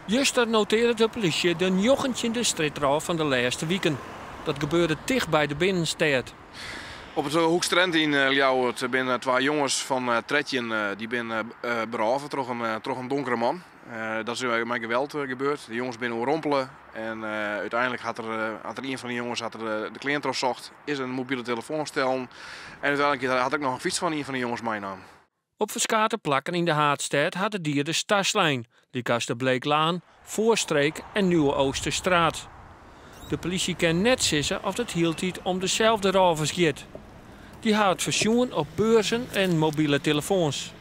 Juster notearre de polysje de njoggentjinde strjitrôf fan de lêste wiken. Dat gebeurde ticht by de binnenstêd. Op it Hoeksterend yn Ljouwert binne twa jonges fan 13 dy binne berôve troch in donkere man. Dat is mei geweld gebeurd. De jonges binne oerrompele en úteinlik hat der ien fan de jonges hat der de klean trochsocht, is in mobile telefoan stellen en úteinlik hat er ek noch in fyts fan ien fan de jonges meinaam. Op ferskate plakken yn de haadstêd hat de dieders taslein, lykas de Bleeklaan, Voorstreek en Nieuwe Oosterstraat. De polysje kin net sizze oft it hieltyd om deselde rôvers giet. Dy ha it fersjoen op beurzen en mobile telefoans.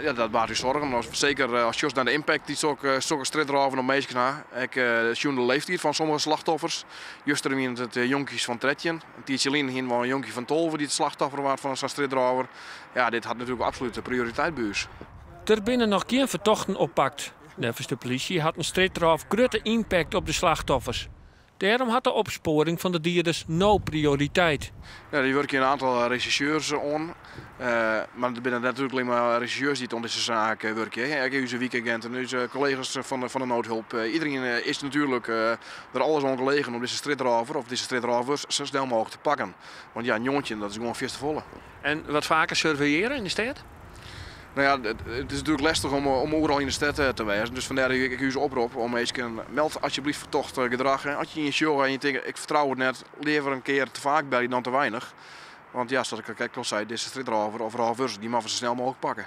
Ja, dat baart ús soargen. Seker as sjochst nei de impact dy't sokke strjitrôven op minsken ha. Ek sjoen de leeftiid fan sommige slachtoffers. Juster wiene it jonkjes fan 13. In tiidsje lyn hiene we al in jonkje fan 12 dy't slachtoffer waard fan sa'n strjitrôver. Ja, dit hat natuerlik absolút prioriteit by ús. Der binne noch gjin fertochten oppakt. Neffens de polysje hat in strjitrôf grutte impact op de slachtoffers. Dêrom hat de opspoaring fan de dieders no prioriteit. Ja, der wurkje in oantal resjersjeurs oan. Mar der binne natuerlik allinne mar resjersjeurs dy't oan dizze saak wurkje. Ek ús wykaginten, ús kollega's fan de noodhulp. Iderien is natuerlik der alles oan gelegen om dizze strjitrôver of dizze strjitrôvers sa snel mooglik te pakken. Want ja, 19, dat is gewoan fierste folle. En wat faker surveilleare yn de stêd? No ja, it is natuerlik lestich om oeral yn de stêd te wêzen. Dus fandêr ek ús oprop om minsken, meld asjebleaft fertocht gedrach. As je ien sjogge en je tinke, ik fertrou it net, leaver in kear te faak belje dan te weinich. Want ja, sa't ik krekt al sei, dizze strjitrôver of rôvers, dy moatte we sa snel mooglik pakke.